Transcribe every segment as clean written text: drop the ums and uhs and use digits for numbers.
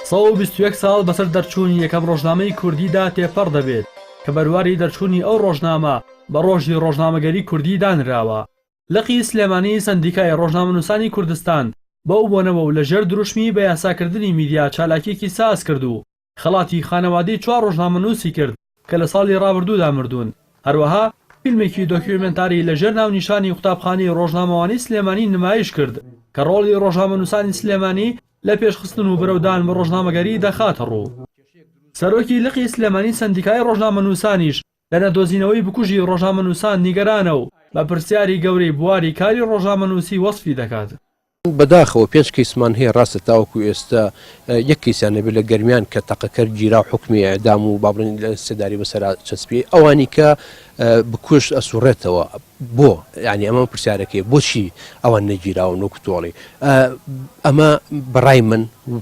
121 ساڵ بەسەر دەرچوونی یەکەم ڕۆژنامەی کوردیدا تێپەڕ دەبێت کە بەرواری دەرچوونی ئەو ڕۆژنامە بە ڕۆژی ڕۆژنامەگەری کوردی دانراوە. لقی سلێمانی سەندیکای ڕۆژنامەنووسانی کوردستان بەو بۆنەوە و لەژێر دروشمی بە یاساکردنی میدیا چالاکییەکی ساز کرد و خەڵاتی خانەوادەی چوار ڕۆژنامەنووسی کرد کە لە ساڵی ڕابردوودا مردوون، هەروەها فیلمێکی دۆکیومێنتاری لەژێر ناونیشانی قوتابخانەی ڕۆژنامەوانی سلێمانی نمایش کرد کە ڕۆڵی ڕۆژنامەنووسانی سلێمانی لە پێشخستن و برەودان بە ڕۆژنامەگەری دەخاتە ڕوو. سەرۆکی لقی سلێمانی سەندیکای ڕۆژنامەنووسانیش لە نەدۆزینەوەی بکوژی ڕۆژنامەنووسان نیگەرانە و بە پرسیاری گەورەی بواری کاری ڕۆژنامەنووسی وەسفی دەکات. بەداخەوە پێنج کەیسمان هەیە ڕاستە تاوەکو ئێستا یەک کەیسیان نەبێت لە گەرمیان کە تەقەکەر گیرا و حوکمی ئیعدام و با بڵێین لە سێدارەی بەسەرا چەسپی ئەوانی کە بکوژ ئەسوڕێتەوە بۆ یعنی ئەمە پرسیارەکەی بۆچی ئەوان نەگیراون وەکو تۆڵی ئەمە بەڕای من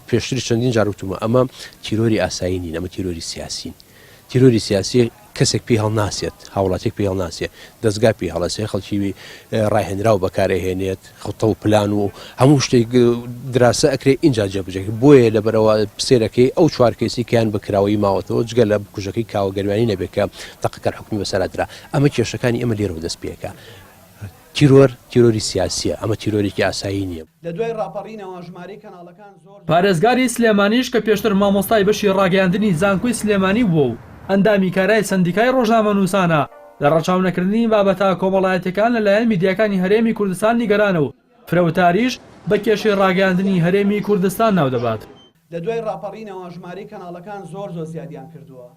پێشتری چەندین جار وتومە ئەمە تیرۆری ئاسایی نین ئەمە تیرۆری سیاسین تیرۆری سیاسی کەسێک پێی هەڵناسێت، هاوڵاتیەک پێی هەڵناسێت، دەزگا پێی هەڵەسێت، خەڵکی ڕاهێنراو بەکارئەهێنێت، خطە و پلان و هەموو شتێک دراسە ئەکرێت ئینجا جێبەجێ کرێت، بۆیە لەبەرئەوە سەیرەکەی ئەو چوار کەیسەی کەیان بە کراوەیی ماوەتەوە جگە لە بکوژەکەی کاوە گەرمیانی نەبێت کە تەقەکەر حوکمی بەسەرا درا، ئەمە کێشەکانی ئێمە لێرەوە دەست پێکا. تیرۆر تیرۆری سیاسیە، ئەمە تیرۆرێکی ئاسایی نیە. لە دوای ڕاپەڕینەوە ژمارەی کەناڵەکان زۆر زۆر. پارێزگاری سلێمانیش کە پێشتر مامۆستای بەشی ڕاگەیاندنی زانکۆی سلێمانی بووە و ئەندامی کارای سەندیکای ڕۆژنامەنووسانە، لە ڕەچاونەکردنی بابەتە کۆمەڵایەتیەکان لەلایەن میدیاکانی هەرێمی کوردستان نیگەرانە و فرەوتاریش بە کێشەی ڕاگەیاندنی هەرێمی کوردستان ناودەبات. لە دوای ڕاپەڕینەوە ژمارەی کەناڵەکان زۆر زۆر زیادیان کردووە.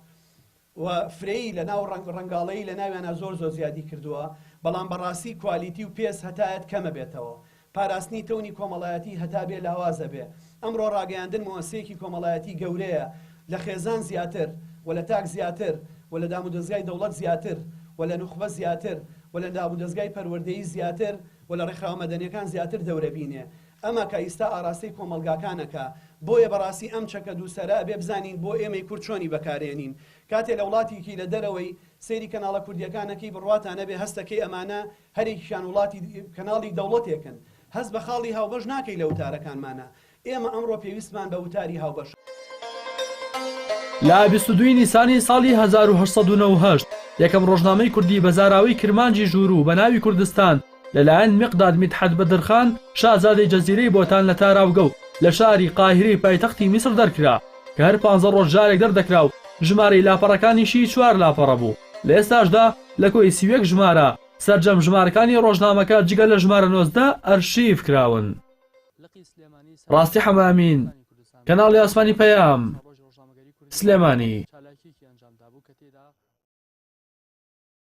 و فرەیی لە ناو ڕەنگ ڕەنگاڵەیی لە ناویانا زۆر زۆر زیادی کردووە، بەڵام بە ڕاستی کوالیتی و پێست هەتایەت کەمەبێتەوە. پاراستنی تەونی کۆمەڵایەتی هەتا بێ لاوازەبێ. ئەمڕۆ ڕاگەیاندن موئەسسەیەکی کۆمەڵایەتی گەورەیە، لە خێزان زیاتر و لە تاک زیاتر و لە دامودەزگای دەوڵەت زیاتر و لە نوخبە زیاتر و لە دامودەزگای پەروەردەیی زیاتر و لە ڕێکخراوە مەدەنیەکان زیاتر دەورەبینێ. ئەمە کە ئیستا ئاراستەی کۆمەڵگاکان ئەکا. بۆیە بەڕاستی ئەم چەکە دووسەرە ئەبێ بزانین بۆ ئێمەی کورد چۆنی بەکارێنین. کاتێ لە وڵاتیکی لە دەرەوەی سەیری کەناڵە کوردیەکان ئەکەی بڕواتان نەبێ هەستەکەی ئەمانە هەرێکیشیان وڵاتی کەناڵی دەوڵەتێکن. هەست بە خاڵی هاوبەش ناکەی لە وتارەکانمانا. ئێمە ئەمڕۆ پێویستمان بە وتاری هاوبەشە. لە 22 ی نیسانی ساڵی 1898 یەکەم ڕۆژنامەی کوردی بە زاراوەی کرمانجی ژووروو بە ناوی کوردستان لەلایەن میقداد میدحەت بەدرخان شازادەی جەزیرەی بۆتان لە تاراوگە و لە شاری قاهیرەی پایتەختی میسر دەرکرا کە هەر پانزە ڕۆژ جارێک دەردەکرا و ژمارەی لاپەڕەکانیشی چوار لاپەڕە بوو لە ئێستاشدا لە کۆی 31 ژمارە سەرجەم ژمارەکانی ڕۆژنامەکە جگە لە ژمارە 19 ئەرشیف کراون. ڕاستی حەمامین، کەناڵی ئاسمانی پەیام، سلێمانی.